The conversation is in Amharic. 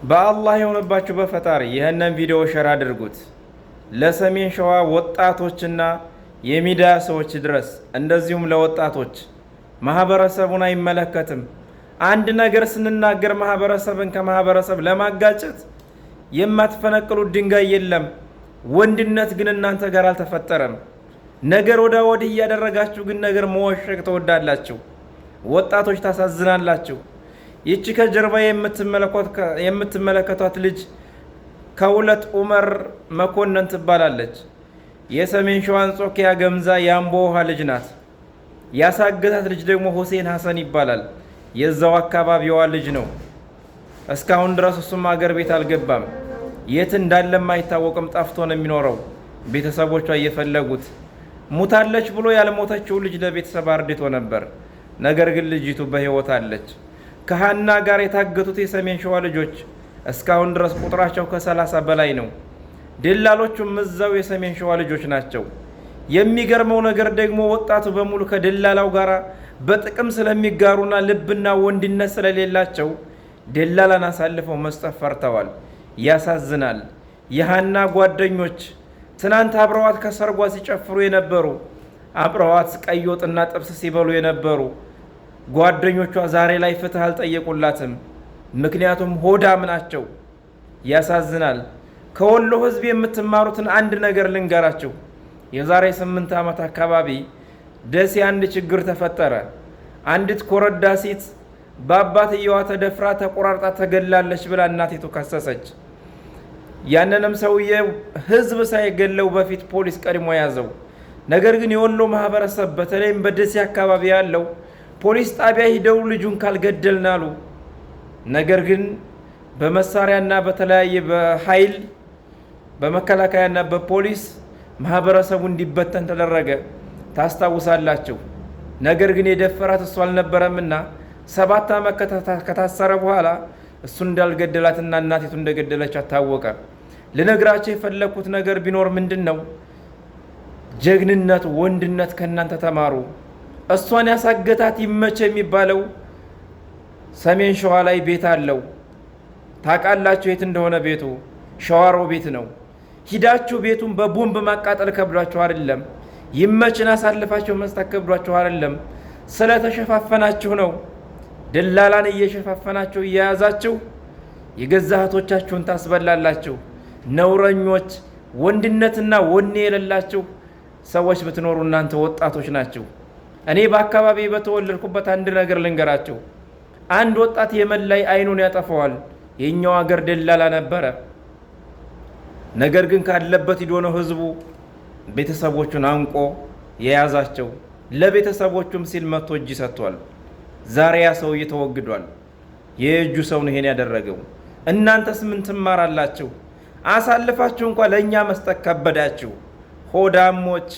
በአላህ የሆነባችሁ በፈጣሪ ይህንን ቪዲዮ share አድርጉት። ለሰሜን ሸዋ ወጣቶችና የሚዲያ ሰዎች ድረስ፣ እንደዚሁም ለወጣቶች ማህበረሰቡን አይመለከትም። አንድ ነገር ስንናገር ማህበረሰብን ከማህበረሰብ ለማጋጨት የማትፈነቅሉት ድንጋይ የለም። ወንድነት ግን እናንተ ጋር አልተፈጠረም። ነገር ወዳ ወዲህ እያደረጋችሁ ግን ነገር መወሸቅ ትወዳላችሁ። ወጣቶች ታሳዝናላችሁ። ይቺ ከጀርባ የምትመለከቷት ልጅ ከሁለት ኡመር መኮንን ትባላለች። የሰሜን ሸዋ አንጾኪያ ገምዛ የአምቦ ውሃ ልጅ ናት። ያሳገታት ልጅ ደግሞ ሁሴን ሀሰን ይባላል። የዛው አካባቢዋ ልጅ ነው። እስካሁን ድረስ እሱም አገር ቤት አልገባም። የት እንዳለም አይታወቅም። ጠፍቶ ነው የሚኖረው። ቤተሰቦቿ እየፈለጉት ሙታለች ብሎ ያልሞተችው ልጅ ለቤተሰብ አርድቶ ነበር። ነገር ግን ልጅቱ በሕይወት አለች። ከሀና ጋር የታገቱት የሰሜን ሸዋ ልጆች እስካሁን ድረስ ቁጥራቸው ከ30 በላይ ነው። ደላሎቹም እዛው የሰሜን ሸዋ ልጆች ናቸው። የሚገርመው ነገር ደግሞ ወጣቱ በሙሉ ከደላላው ጋር በጥቅም ስለሚጋሩና ልብና ወንድነት ስለሌላቸው ደላላን አሳልፈው መስጠት ፈርተዋል። ያሳዝናል። የሀና ጓደኞች ትናንት አብረዋት ከሰርጓ ሲጨፍሩ የነበሩ፣ አብረዋት ቀይ ወጥና ጥብስ ሲበሉ የነበሩ ጓደኞቿ ዛሬ ላይ ፍትህ አልጠየቁላትም። ምክንያቱም ሆዳም ናቸው። ያሳዝናል። ከወሎ ህዝብ የምትማሩትን አንድ ነገር ልንገራችሁ። የዛሬ 8 ዓመት አካባቢ ደሴ አንድ ችግር ተፈጠረ። አንዲት ኮረዳ ሴት በአባትየዋ ተደፍራ ተቆራርጣ ተገላለች ብላ እናቲቱ ከሰሰች። ያንንም ሰውዬ ህዝብ ሳይገለው በፊት ፖሊስ ቀድሞ ያዘው። ነገር ግን የወሎ ማህበረሰብ በተለይም በደሴ አካባቢ ያለው ፖሊስ ጣቢያ ሂደው ልጁን ካልገደልን አሉ። ነገር ግን በመሳሪያና በተለያየ በኃይል በመከላከያና በፖሊስ ማህበረሰቡ እንዲበተን ተደረገ። ታስታውሳላችሁ። ነገር ግን የደፈራት እሱ አልነበረምና 7 ዓመት ከታሰረ በኋላ እሱ እንዳልገደላትና እናቲቱ እንደገደለች ታወቀ። ልነግራቸው የፈለግኩት ነገር ቢኖር ምንድን ነው? ጀግንነት፣ ወንድነት ከእናንተ ተማሩ። እሷን ያሳገታት ይመቸ የሚባለው ሰሜን ሸዋ ላይ ቤት አለው። ታውቃላችሁ የት እንደሆነ ቤቱ? ሸዋሮ ቤት ነው። ሂዳችሁ ቤቱን በቦምብ ማቃጠል ከብዷችሁ አይደለም። ይመችን አሳልፋችሁ መስጠት ከብዷችሁ አይደለም። ስለተሸፋፈናችሁ ነው። ደላላን እየሸፋፈናችሁ እየያዛችሁ የገዛ እህቶቻችሁን ታስበላላችሁ። ነውረኞች፣ ወንድነትና ወኔ የሌላችሁ ሰዎች ብትኖሩ እናንተ ወጣቶች ናችሁ። እኔ በአካባቢ በተወለድኩበት አንድ ነገር ልንገራችሁ። አንድ ወጣት የመን ላይ አይኑን ያጠፋዋል። የኛው አገር ደላላ ነበረ። ነገር ግን ካለበት ሂዶ ነው ህዝቡ ቤተሰቦቹን አንቆ የያዛቸው። ለቤተሰቦቹም ሲል መጥቶ እጅ ሰጥቷል። ዛሬ ያ ሰውዬ ተወግዷል። የእጁ ሰው ነው ይሄን ያደረገው። እናንተስ ምን ትማራላችሁ? አሳልፋችሁ እንኳ ለእኛ መስጠት ከበዳችሁ። ሆዳሞች።